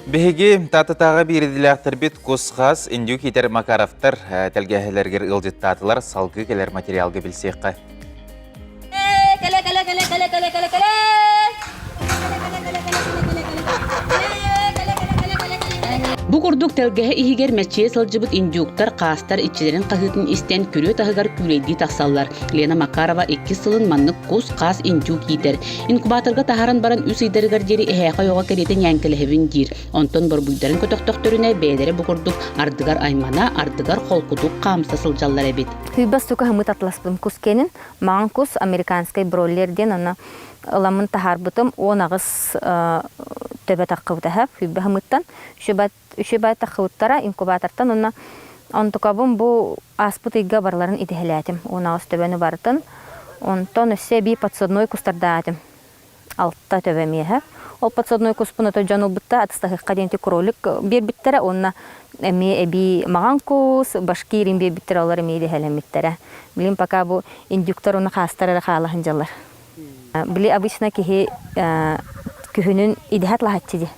Биһиги Тааттатааҕы биирдилээхтэрбит кус-хас, индюк иитэр Макаровтар тэлгэһэлэригэр ыалдьыттаатылар, салгыы кэлэр материалга билсиэххэ. Кэлэ кэлэ кэлэ кэлэ кэлэ кэлэ кэлэ Бу курдук тэлгэһэ иһигэр мэччийэ сылдьыбыт индюктар, хаастар иччилэрин хаһыытын истэн күрүө таһыгар күүлэйдии тахсаллар. Лена Макарова иккис сылын маннык кус-хаас индюк иитэр. Инкубаторга таһааран баран үс ыйдарыгар диэри эһээхэй оҕо кэриэтэ ньээҥкэлэһэбин диир. Онтон борбуйдарын көтөхтөхтөрүнэ бэйэлэрэ бу курдук ардыгар аймана, ардыгар холкутук хаамса сылдьаллар эбит. Хүйбэс сука хымыт атласпын кус кэнин, маҥан кус американскай бройлер диэн аны ыламмын таһаарбытым 18 төбө таххыбыта хүйбэ хымыттан үчүбай таххыбыттара инкубатортан уонна онтукабын бу ааспыт ыйга барыларын итэһэлээтим 18 төбөнү барытын онтон өссө эбии подсадной кустардаатым алта төбө миэхэ. Ол подсадной куспун ото дьон ылбытта атыстаһыахха диэн кролик биэрбиттэрэ уонна эмиэ эбии маҕан кус, башкирин биэрбиттэрэ олор эмиэ идэһэлэммиттэрэ. Билин пока бу индюктар уонна хаастар эрэ хаалаһын дьаллар. Били обычно киһи күһүнүн идэһэ атлаһаччы дии.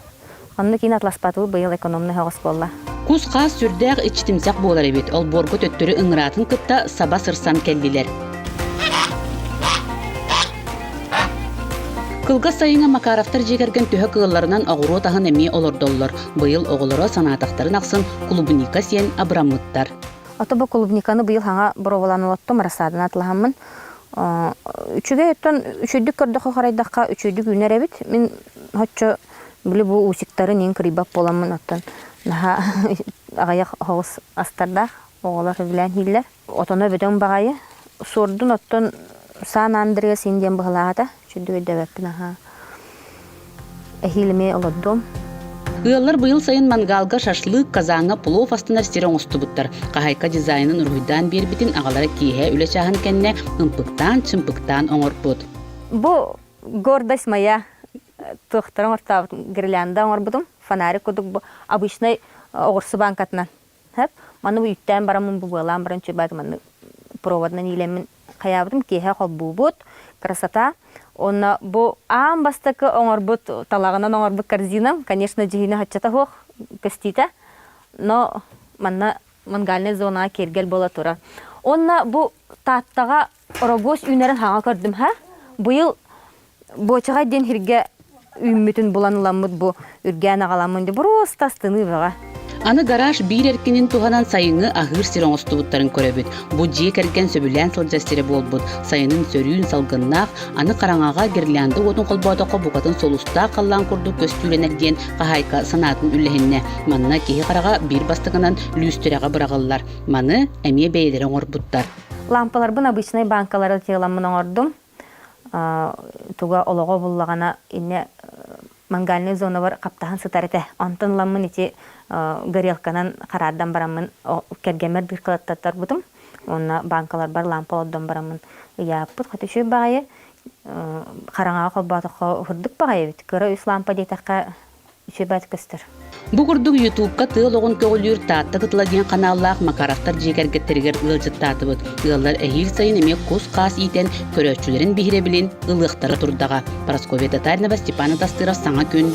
Онно киин атласпатыбы быйыл экономный оҕус буолла. Кус-хаас сүрдээх иччитимсэх буолар эбит. Олбуорга төттөрү ыҥыраатын кытта саба сырсан кэллилэр. Кылгас сайыҥҥа Макаровтар дьиэ кэргэн төһө кыалларынан оҕуруот аһын эмиэ олордоллор. Быйыл оҕолоро санаатахтарын ахсын клубника сиэн абыраммыттар. Ото бу клубниканы быйыл хаҥа боруобалаан олоттум, рассаданы атылаһаммын. Үчүгэй оттон үчүгдүк көрдөххө харайдахха үчүгдүк үүнэр эбит. Мин оччо били бу усиктарын иин кырыйбат буоламмын оттон наһаа аҕыйах оҕус астардаах оҕолор сөбүлээн иһиллэр. Отоно бөдөҥ баҕайы. Суордун оттон Сан Андреас иин диэн быһылаата. Үчүгдүк өйдөөбөппүн аһаа. Эһиил эмиэ олордуом. Ыаллар быйыл сайын мангалга шашлык, казаҥҥа плов астынар сир оҥостубуттар. Хаһайка дизайнын уруһуйдаан биэрбитин аҕалара киэһэ үлэ чааһын кэннэ ымпыктаан-чымпыктаан оҥорбут. Бу гордость моя туохтара оҥортообут гирлянда оҥорбутум. Фонарик курдук бу обычный оҕурсу банкатынан. Хэп. Маны бу үүттээн бараммын бу быалаан баран чуйбаат маннык проводынан иилэммин хайаабытым киэһэ холбуубут. Красота. Уонна бу аан бастакы оҥорбут талаҕынан оҥорбут корзинам, конечно, дьиһинэ хаччата суох көстүүтэ. Но манна мангальнай зонаҕа киэргэл буола турар. Уонна бу Тааттаҕа Рогоз үүнэрин хаҥа көрдүм ха. Быйыл Буочаҕай диэн сиргэ үүммүтүн булан ыламмыт бу үргээн аҕаламмын дии боруоста астыныы бөҕө. Аны гараж биир эркинин туһанан сайыҥҥы аһыыр сир оҥостубуттарын көрөбүт. Бу дьиэ кэргэн сөбүлээн сылдьар сирэ буолбут. Сайынын сөрүүн салгыннаах, аны хараҥаҕа гирлянда уотун холбоотоххо букатын сулустаах халлаан курдук көстүүлэнэр диэн хаһаайка санаатын үллэһиннэ. Манна киһи хараҕа биир бастакынан лүүстүрэҕэ быраҕыллар. Маны эмиэ бэйэлэрэ оҥорбуттар. Лампаларбын обычнай банкалары тыаламмын оҥордум. Туга олоҕо буллаҕына иннэ мангальнай зонабар хаптаһан сытар этэ. Онтон ыламмын ити горелканан хараардан бараммын кэргэммэр дыркалаттаттарбытым. Уонна банкаларбар лампа олордон бараммын ыйааппыт. Хоту үчүгэй баҕайы хараҥаҕа холбоотоххо үрдүк баҕайы эбит. Кыра үс лампа диэтэххэ Үчүгэй көстөр. Бу курдук Ютубка тыа олоҕун көҕүлүүр Таатта кытыла диэн ханааллаах Макаровтар дьиэ кэргэттэригэр ыалдьыттаатыбыт. Ыаллар эһиил сайын эмиэ кус-хаас иитэн, көрөөччүлэрин биһирэбилин ылыахтара турдаҕа. Парасковья Татаринова, Степан Атастыров Саҥа күн.